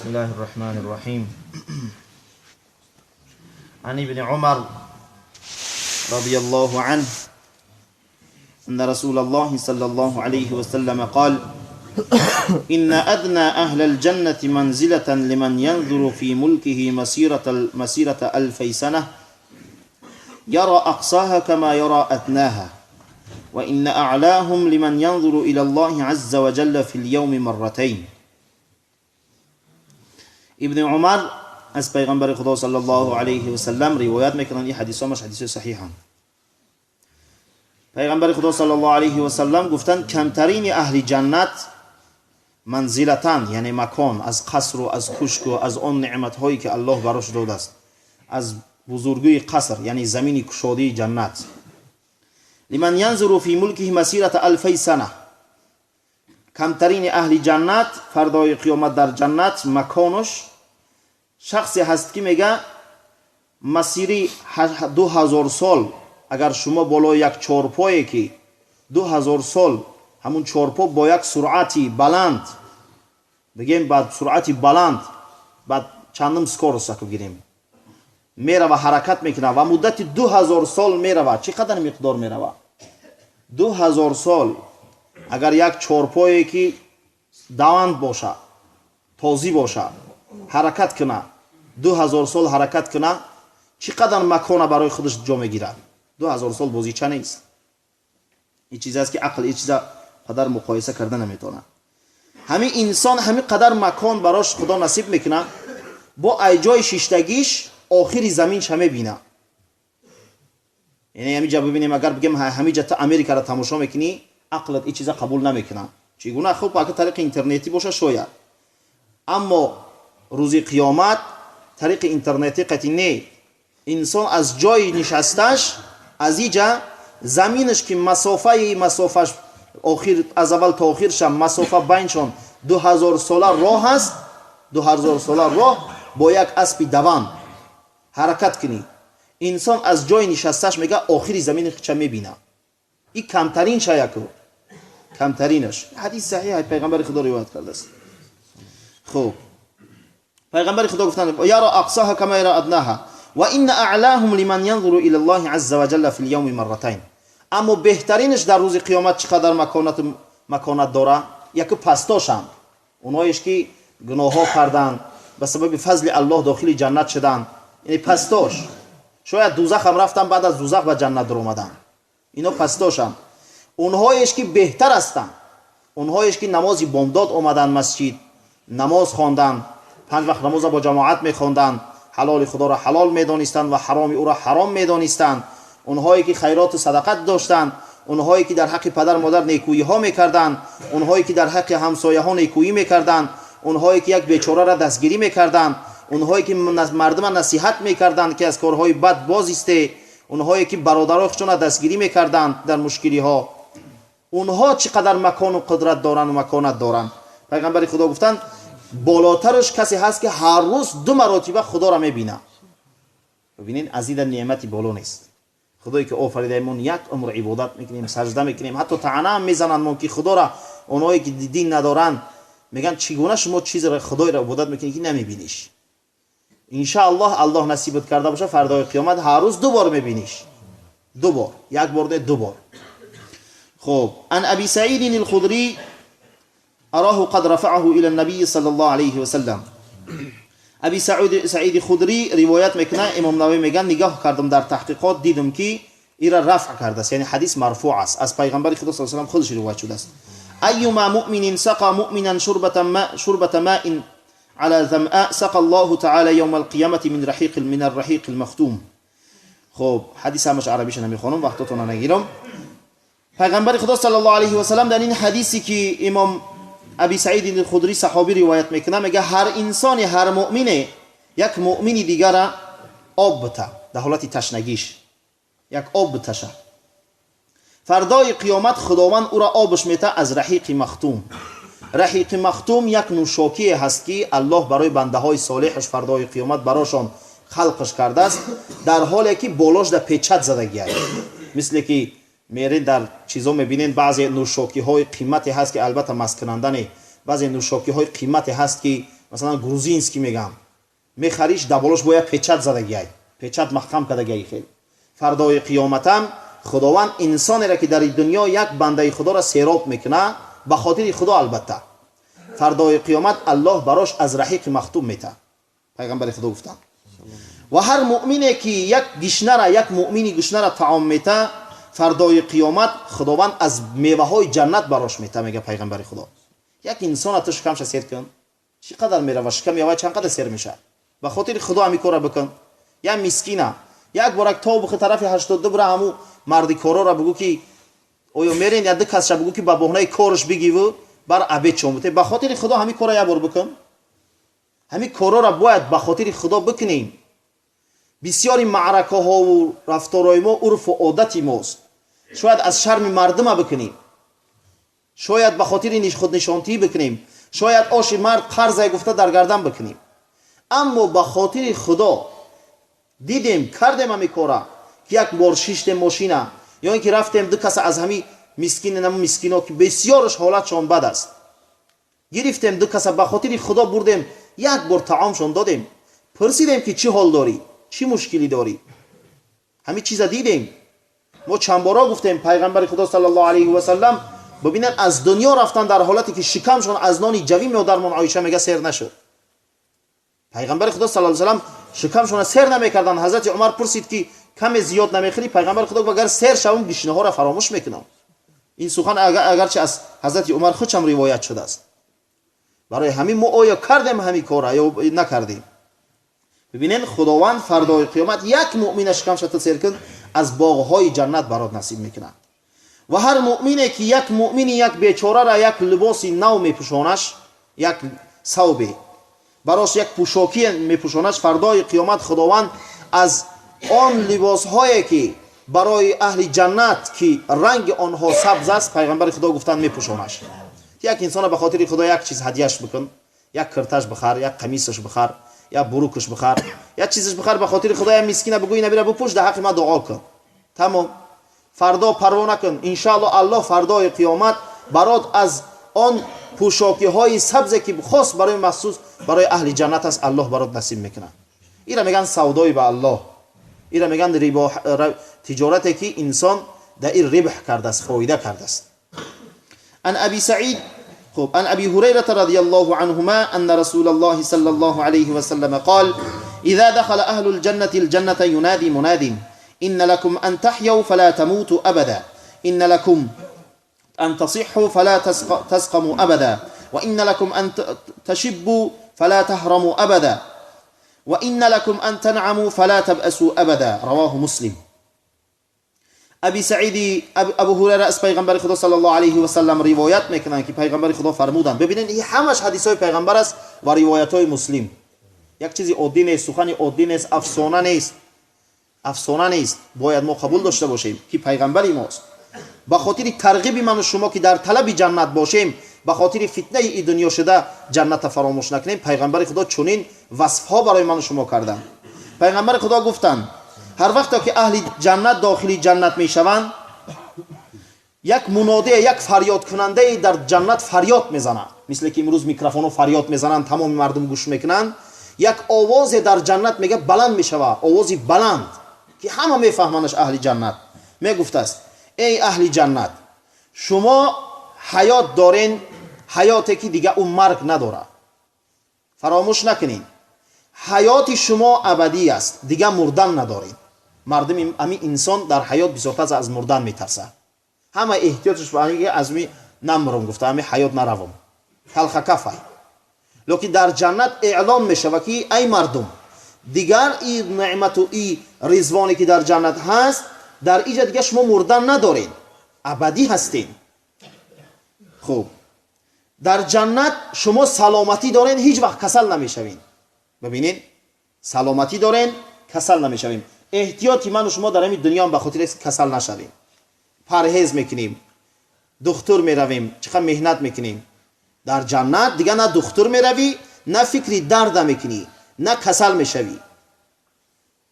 بسم الله الرحمن الرحيم. عن ابن عمر رضي الله عنه أن رسول الله صلى الله عليه وسلم قال: إن أدنى أهل الجنة منزلة لمن ينظر في ملكه مسيرة 2000 سنة يرى أقصاها كما يرى أدناها، وإن أعلاهم لمن ينظر إلى الله عز وجل في اليوم مرتين. ابن عمر از پیغمبر خدا صلی الله علیه و سلم روایت میکنند. این حدیث همش حدیث صحیح. پیغمبر خدا صلی الله علیه و سلم گفتند کمترین اهل جنت منزلتان، یعنی مکان، از قصر و از کشک و از آن نعمت هایی که الله براش داده است، از بزرگی قصر یعنی زمین کشاده جنت، لمن ینظر فی ملکه مسیرة 2000 سنه، کمترین اهل جنت فردای قیامت در جنت مکانش شخصی هست که میگه مسیری 2000 سال، اگر شما بالای یک چارپایی که 2000 سال همون چارپا با یک سرعتی بلند، بگیم با سرعتی بلند، بعد چندم скорость بگیریم، میره و حرکت میکنه و مدت 2000 سال میره. چقدر مقدار میره؟ 2000 سال. اگر یک چارپایی که دوند باشه، تازی باشه، حرکت کنه، 2000 سال حرکت کنه، چقدر مکان برای خودش جا میگیره؟ 2000 سال بازیچه نیست. این چیز است که عقل این چیزا قدر مقایسه کرده نمیتونه. همین انسان همین قدر مکان براش خدا نصیب میکنه، با ایجای شیشتگیش آخری زمینش همه بینه. یعنی همینجا ببینیم، اگر بگیم همینجا تا امریکا را تماشا میکنی، عقلت این چیزا قبول نمیکنه. چگونه؟ خب اگه طریق اینترنتی باشه شاید، اما روزی قیامت طریق اینترنتی قطعی نه. انسان از جای نشستش، از اینجا زمینش که مسافهش آخر از اول تا آخرش مسافه بینشون 2000 ساله راه است، 2000 ساله راه با یک اسب دوان حرکت کنی، انسان از جای نشستش میگه آخری زمین چه میبینه. این کمترین شایکو، کمترینش. حدیث صحیح پیغمبر خدا روایت کرده است. خب پیغمبر خدا گفتند یرا اقصاها کما یرا ادناها و ان اعلاهم لمن ينظر الى الله عز وجل في اليوم مرتين. اما بهترینش در روز قیامت چقدر مکانت داره؟ یک پستاشم، اونایش که گناه‌ها کردن به سبب فضل الله داخل جنت شدن، یعنی پستاش، شاید دوزخ هم رفتن، بعد از دوزخ به جنت در اومدن، اینا پستاشم. اونهایش که بهتر هستن، اونهایش که نمازی بامداد اومدن مسجد نماز خواندن، 5 وقت نماز با جماعت میخواندن، حلال خدا را حلال میدانستند و حرام او را حرام میدانستند، اونهایی که خیرات و صدقت داشتند، اونهایی که در حق پدر مادر نیکویی ها میکردند، اونهایی که در حق همسایه ها نیکویی میکردند، اونهایی که یک بیچاره را دستگیری میکردند، اونهایی که مردم نصیحت میکردند که از کارهای بد باز ایسته، اونهایی که برادرای خودشون را دستگیری میکردند در مشکلی ها، اونها چقدر مکان و قدرت دارن و مکانت دارن. پیغمبر خدا گفتند بالاترش کسی هست که هر روز 2 مرتبه خدا را میبینه. ببینین از این نعمتی بالا نیست. خدایی که آفریدهمون یک عمر عبادت میکنیم، سجده میکنیم، حتی طعنه هم میزنند ما که خدا را، اونایی که دین ندارن میگن چگونه شما چیز را خدای را عبادت میکنی که نمیبینیش. ان شاء الله الله نصیبت کرده باشه فردای قیامت هر روز 2 بار میبینیش، 2 بار، یک بار نه 2 بار. خب عن ابی سعید الخدری اراه قد رفعه الى النبي صلی الله علیه و سلم. ابی سعید خدری روایت میکنه، امام نووی میگن نگاه کردم در تحقیقات دیدم که ایرا رفع کرده است، یعنی حدیث مرفوع است، از پیغمبر خدا صلی الله علیه و سلم خودش روایت شده است. ایما مؤمن سقى مؤمنا شربة ماء على ظمآ سقى الله تعالى يوم القيامة من الرحيق المختوم. خب حدیث همش عربیش نمیخوانم، وقتتون نگیرم. پیغمبر خدا صلی الله علیه و سلم در این حدیثی که امام ابی سعید الخدری صحابی روایت میکنه، میگه هر انسانی، هر مؤمنه یک مؤمنی دیگر را آب بته در حالت تشنگیش، یک آب بتشه، فردای قیامت خداوند او را آبش میته از رحیق مختوم. رحیق مختوم یک نوشاکی هست که الله برای بنده های صالحش فردای قیامت براشان خلقش کرده است، در حالی که بالاش در پیچت زدگی است. مثل که میرین در چیزا میبینین بعضی نوشاکی های قیمتی هست که البته مسکننده نه، بعضی نوشاکی های قیمتی هست که масалан грузинский мегам, мехариш, даболош бояд печать задагиай, печать маҳкам кардагиай хел. Фардои қиёматам Худованд инсонеро ки дар дунё як бандаи Худоро сероб мекуна ба хотири Худо, албатта фардои қиёмат Аллоҳ барош аз раҳиқи махтум мета, пайғамбари Худо гуфтанд. Ва ҳар муъмине ки як гишнара, як муъмини гушнара таом мета, фардои қиёмат Худованд аз меваҳои ҷаннат барош мета, мега пайғамбари Худо. Як инсона ту шикамша сер кун, чӣ қадар мерава шиками авай, чанд қадар сер мешавад? Ба хотири Худо ҳами корра бикун. Як мискина як борак то бухи тарафи 82 бура, ҳаму марди корора бугӯ ки оё мерен, я ду касша бугӯ ки ба боҳнаи корш бигиву бар обед чон буте. Ба хотири Худо ҳами корра як бор бикун. Ҳами корора бояд ба хотири Худо бикунем. Бисёри маъракаҳову рафторҳои мо урфу одати мост. Шояд аз шарми мардума бикунем, шояд ба хотири худнишонтӣ бикунем, шояд оши мард қарзай гуфта дар гардан бикунем, аммо ба хотири Худо дидем, кардем ҳами кора, ки як бор шиштем мошина ё ин ки рафтем ду каса аз ҳами мискин, наму мискино ки бисёраш ҳолатшон бад аст, гирифтем ду каса, ба хотири Худо бурдем, як бор таомшон додем, пурсидем ки чӣ ҳол дорӣ, чӣ мушкилӣ дорӣ. Ҳамин чиза дидем. Мо чанд боро гуфтем, пайғамбари Худо саллаллоҳу алайҳи васаллам, бибинед, аз дунё рафтан дар ҳолате ки шикамшон аз нони ҷавӣ модармон Оиша мега сер нашуд. Пайғамбари Худо саллаллоҳу алайҳи васаллам шикамшона сер намекарданд. Ҳазрати Умар пурсид ки каме зиёд намехӯрӣ? Пайғамбари Худо гуфт: агар сер шавам, гишнаҳоро фаромӯш мекунам. Ин сухан агарчи аз ҳазрати Умар худшам ривоят шудааст. Барои ҳамин мо оё кардем ҳамин кора ё накардем? Бибинед, Худованд фардои қиёмат як муъмина шикамша ту сер кун, аз боғҳои ҷаннат барот насиб мекунад. Ва ҳар муъмине ки як муъмини, як бечорара як либоси нав мепӯшонаш, як савбе барош, як пӯшокӣ мепӯшонаш, фардои қиёмат Худованд аз он либосҳое ки барои аҳли ҷаннат, ки ранги онҳо сабз аст, пайғамбари Худо гуфтанд, мепӯшонаш. Як инсона ба хотири Худо як чиз ҳадияш бикун, як кирташ бихар, як қамисаш бихар, як бурукаш бихар, як чизаш бихар, ба хотири Худо як мискина бигӯ: ина бира бипӯш, дар ҳаққи ман дуо кун. Тамом, фардо парво накун, иншаалло Аллоҳ фардои қиёмат барот аз он пӯшокиҳои сабзе ки хос барои махсус барои аҳли ҷаннат аст, Аллоҳ барот насиб мекунад. Ира мегӯянд савдои ба Аллоҳ, ира мегӯянд тиҷорате ки инсон дар ин рибҳ кардааст, фоида кардааст. Ан Аби Саид, خب، عن أبي هريرة رضي الله عنهما أن رسول الله صلى الله عليه وسلم قال: إذا دخل أهل الجنة الجنة ينادي مناد: إن لكم أن تحيوا فلا تموتوا أبدا، إن لكم أن تصحوا فلا تسقموا أبدا، وإن لكم أن تشبوا فلا تهرموا أبدا، وإن لكم أن تنعموا فلا تبأسوا أبدا. رواه مسلم. Аби Саиди Абу Ҳурайра аз пайғамбари Худо саллаллоҳу алайҳи васаллам ривоят мекунанд, ки пайғамбари Худо фармуданд. Бибинед, ин ҳамаш ҳадисҳои пайғамбар аст ва ривоятҳои Муслим. Як чизи оддӣ нест, сухани оддӣ нест, афсона нест, афсона нест. Бояд мо қабул дошта бошем, ки пайғамбари мост. Ба хотири тарғиби ману шумо, ки дар талаби ҷаннат бошем, ба хотири фитнаи и дунё шуда ҷанната фаромӯш накунем, пайғамбари Худо чунин васфҳо барои ману шумо карданд. Пайғамбари Худо гуфтанд: ҳар вақте ки аҳли ҷаннат дохили ҷаннат мешаванд, як мунодие, як фарёдкунандае дар ҷаннат фарёд мезанад, мисле ки имрӯз микрофонҳо фарёд мезананд, тамоми мардум гӯш мекунанд. Як овозе дар ҷаннат мега баланд мешавад, овози баланд, ки ҳама мефаҳманаш аҳли ҷаннат. Мегуфтааст: эй аҳли ҷаннат, шумо ҳаёт дорен, ҳаёте ки дига ӯ марг надорад. Фаромӯш накунед, ҳаёти шумо абадӣ аст, дига мурдан надоред. Мардуми ҳамин инсон дар ҳаёт бисёртар аз мурдан метарсад. Ҳама эҳтиёташ аз ми намурам гуфта, ҳами ҳаёт наравам, талхакафай. Лекин дар ҷаннат эълон мешавад, ки ай мардум, дигар и неъмату и ризвоне ки дар ҷаннат ҳаст, дар иҷа дига шумо мурдан надоред, абадӣ ҳастед. Хуб, дар ҷаннат шумо саломатӣ доред, ҳеҷ вақт касал намешавед. Бибинед, саломатӣ дорен, касал намешавем. Эҳтиёти ману шумо дар ҳамин дунёам ба хотире касал нашавем, парҳез мекунем, духтур меравем, чӣ қадр меҳнат мекунем. Дар ҷаннат дига на духтур меравӣ, на фикри дарда мекунӣ, на касал мешавӣ.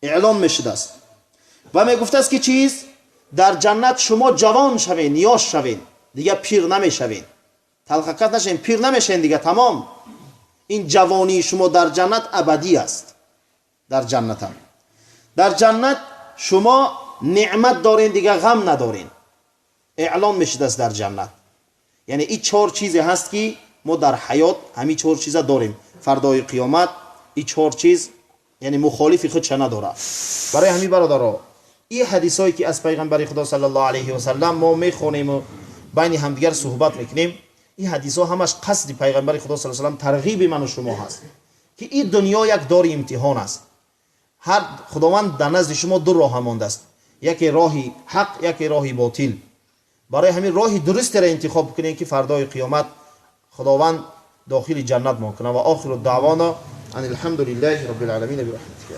Эълон мешудааст ва мегуфтааст, ки чиз, дар ҷаннат шумо ҷавон шавен, ёш шавен, дига пир намешавен, талхакат нашавен, пир намешавен, дига тамом. Ин ҷавонии шумо дар ҷаннат абадӣ аст. Дар ҷаннатам, дар ҷаннат шумо неъмат дорен, дига ғам надорен. Эълон мешудааст дар ҷаннат. Яъне ин чор чизе ҳаст, ки мо дар ҳаёт ҳамин чор чиза дорем. Фардои қиёмат ин чор чиз, яъне мухолифи худша надорад. Барои ҳамин, бародаро, ин ҳадисҳое, ки аз пайғамбари Худо саллаллоҳу алайҳи васаллам мо мехонему байни ҳамдигар суҳбат мекунем, ин ҳадисҳо ҳамаш қасди пайғамбари Худо саллаллоҳу алайҳи васаллам тарғиби ману шумо ҳаст, ки ин дунё як дори имтиҳон аст. Ҳар Худованд дар назди шумо ду роҳа мондааст: яке роҳи ҳақ, яке роҳи ботил. Барои ҳамин роҳи дурустеро интихоб кунем, ки фардои қиёмат Худованд дохили ҷаннат мон кунад. Ва охиру даъвона ан алҳамду лиллаҳи роббил оламин. Бирахматика.